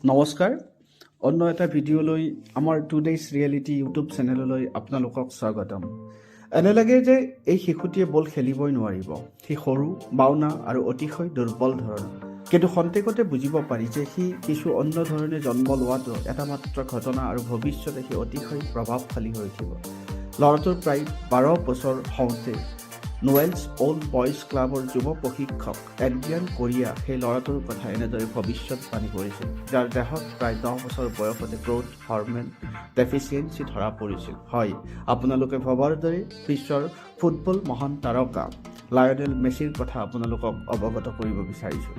নমস্কাৰ, অন্য এটা ভিডিঅ'লৈ, আমাৰ টুডেইজ ৰিয়েলিটি ইউটিউব চেনেললৈ আপোনালোকক স্বাগতম। এনে লাগে যে এই শিশুটিয়ে বল খেলিবই নোৱাৰিব। সি সৰু, বাওনা আৰু অতিশয় দুৰ্বল ধৰণৰ। কিন্তু খন্তেকতে বুজিব পাৰি যে সি কিছু অন্য ধৰণে জন্ম লোৱাটো এটা মাত্ৰ ঘটনা আৰু ভৱিষ্যতে সি অতিশয় প্ৰভাৱশালী হৈ উঠিব। ল'ৰাটোৰ প্ৰায় 12 বছৰ হওঁতে নোৱেলছ অল্ড বয়জ ক্লাবৰ যুৱ প্ৰশিক্ষক এড্ৰিয়ান কোৰিয়া সেই ল'ৰাটোৰ কথা এনেদৰে ভৱিষ্যতবাণী কৰিছিল, যাৰ দেহত প্ৰায় 10 বছৰ বয়সতে গ্ৰ'থ হৰমন ডেফিচিয়েঞ্চি ধৰা পৰিছিল। হয়, আপোনালোকে ভবাৰ দৰে বিশ্বৰ ফুটবল মহান তাৰকা লায়নেল মেছিৰ কথা আপোনালোকক অৱগত কৰিব বিচাৰিছোঁ।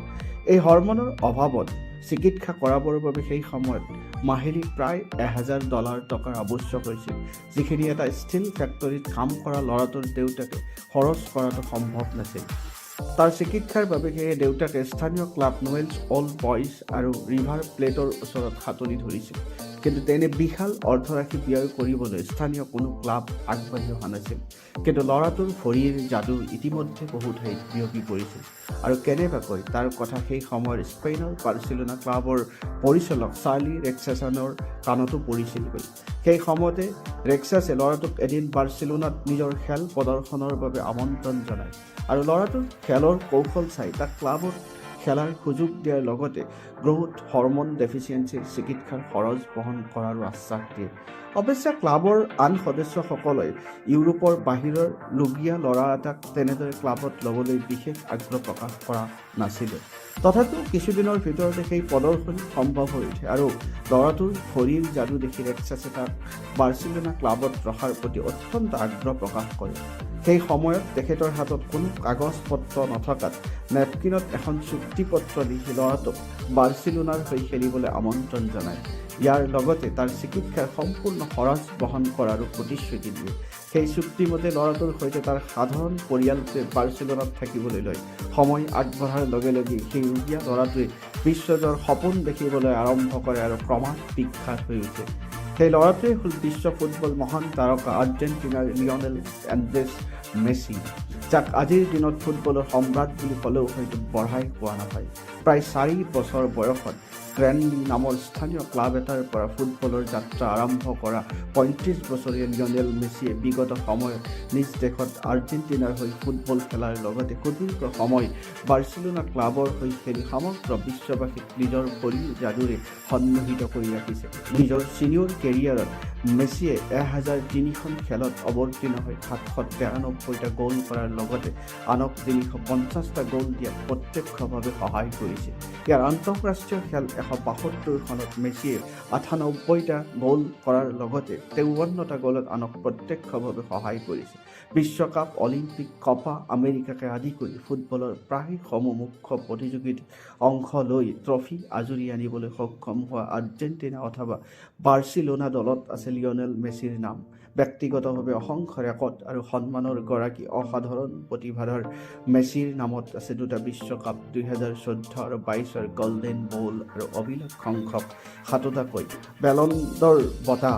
এই হৰমনৰ অভাৱত চিকিৎসা কৰাবৰ বাবে সেই সময়ত মাহিলী প্ৰায় 1000 ডলাৰ টকাৰ আৱশ্যক হৈছিল, যিখিনি এটা ষ্টীল ফেক্টৰীত কাম কৰা ল'ৰাটোৰ দেউতাকে খৰচ কৰাটো সম্ভৱ নাছিল। তাৰ চিকিৎসাৰ বাবে সেয়ে দেউতাকে স্থানীয় ক্লাব নোৱেলছ অল্ড বয়জ আৰু ৰিভাৰ প্লেটৰ ওচৰত হাতনি ধৰিছিল। কিন্তু তেনে বিশাল অৰ্থৰাশি ব্যয় কৰিবলৈ স্থানীয় কোনো ক্লাব আগবাঢ়ি অহা নাছিল। কিন্তু ল'ৰাটোৰ ভৰিৰ যাদু ইতিমধ্যে বহু ঠাইত বিয়পি পৰিছিল আৰু কেনেবাকৈ তাৰ কথা সেই সময়ৰ স্পেইনৰ বাৰ্চিলোনা ক্লাবৰ পৰিচালক চাৰ্লি ৰেক্সাছৰ কাণতো পৰিছিলগৈ। সেই সময়তে ৰেক্সাছে ল'ৰাটোক এদিন বাৰ্চিলোনাত নিজৰ খেল প্ৰদৰ্শনৰ বাবে আমন্ত্ৰণ জনায় আৰু ল'ৰাটোৰ খেলৰ কৌশল চাই তাক ক্লাবত খেলাৰ সুযোগ দিয়াৰ লগতে গ্ৰ'থ হৰমন ডেফিচিয়েঞ্চিৰ চিকিৎসাৰ খৰচ বহন কৰাৰো আশ্বাস দিয়ে। অৱশ্যে ক্লাবৰ আন সদস্যসকলে ইউৰোপৰ বাহিৰৰ ৰুগীয়া ল'ৰা এটাক তেনেদৰে ক্লাবত ল'বলৈ বিশেষ আগ্ৰহ প্ৰকাশ কৰা নাছিলে। তথাপিও কিছুদিনৰ ভিতৰতে সেই প্ৰদৰ্শনী সম্ভৱ হৈ উঠে আৰু ল'ৰাটোৰ ভৰিৰ যাদু দেখি ৰেক্সাছে তাক বাৰ্চিলোনা ক্লাবত ৰখাৰ প্ৰতি অত্যন্ত আগ্ৰহ প্ৰকাশ কৰে। সেই সময়ত তেখেতৰ হাতত কোনো কাগজ পত্ৰ নথকাত নেপকিনত এখন চুক্তিপত্ৰ লিখি ল'ৰাটোক বাৰ্চিলোনাৰ হৈ খেলিবলৈ আমন্ত্ৰণ জনায়। ইয়াৰ লগতে তাৰ চিকিৎসাৰ সম্পূৰ্ণ খৰচ বহন কৰাৰো প্ৰতিশ্ৰুতি দিয়ে। সেই চুক্তিমতে ল'ৰাটোৰ সৈতে তাৰ সাধাৰণ পৰিয়ালটোৱে বাৰ্চিলোনাত থাকিবলৈ লয়। সময় আগবঢ়াৰ লগে লগে সেই ৰুগীয়া ল'ৰাটোৱে বিশ্বজয়ৰ সপোন দেখিবলৈ আৰম্ভ কৰে আৰু ক্ৰমাৎ বিখ্যাত হৈ উঠে। সেই ল'ৰাটোৱেই হ'ল বিশ্ব ফুটবল মহান তাৰকা আৰ্জেণ্টিনাৰ লিঅনেল এণ্ড্ৰেছ মেছি, যাক আজিৰ দিনত ফুটবলৰ সম্ৰাট বুলি ক'লেও হয়তো বঢ়াই কোৱা নহয়। প্ৰায় 4 বছৰ বয়সত গ্ৰেণ্ডলি নামৰ স্থানীয় ক্লাব এটাৰ পৰা ফুটবলৰ যাত্ৰা আৰম্ভ কৰা 35 বছৰীয়া লিঅনেল মেছিয়ে বিগত সময়ত নিজ দেশত আৰ্জেণ্টিনাৰ হৈ ফুটবল খেলাৰ লগতে সুদীৰ্ঘ সময় বাৰ্চিলোনা ক্লাবৰ হৈ খেলি সমগ্ৰ বিশ্ববাসীক নিজৰ ভৰিৰ যাদুৰে সন্মোহিত কৰি ৰাখিছে। নিজৰ ছিনিয়ৰ কেৰিয়াৰত মেছিয়ে 1003খন খেলত অৱতীৰ্ণ হৈ 793টা গ'ল কৰাৰ লগতে আনক 350টা গ'ল দিয়াত প্ৰত্যক্ষভাৱে সহায় কৰিছে। ইয়াৰ আন্তঃৰাষ্ট্ৰীয় খেল 172খনত মেছিয়ে 98টা গ'ল কৰাৰ লগতে 53টা গ'লত আনক প্ৰত্যক্ষভাৱে সহায় কৰিছে। বিশ্বকাপ, অলিম্পিক, কপা আমেৰিকাকে আদি কৰি ফুটবলৰ প্ৰায়সমূহ মুখ্য প্ৰতিযোগিতাত অংশ লৈ ট্ৰফী আজুৰি আনিবলৈ সক্ষম হোৱা আৰ্জেণ্টিনা অথবা বাৰ্চিলোনা দলত আছে লিঅনেল মেছিৰ নাম। ব্যক্তিগতভাৱে অসংখ্য ৰেকৰ্ড আৰু সন্মানৰ গৰাকী অসাধাৰণ প্ৰতিভাধৰ মেছিৰ নামত আছে দুটা বিশ্বকাপ, 2014 আৰু 22ৰ গল্ডেন বল আৰু অভিলেখ সংখ্যক সাতোটাকৈ বেলণ্ডৰ বঁটা।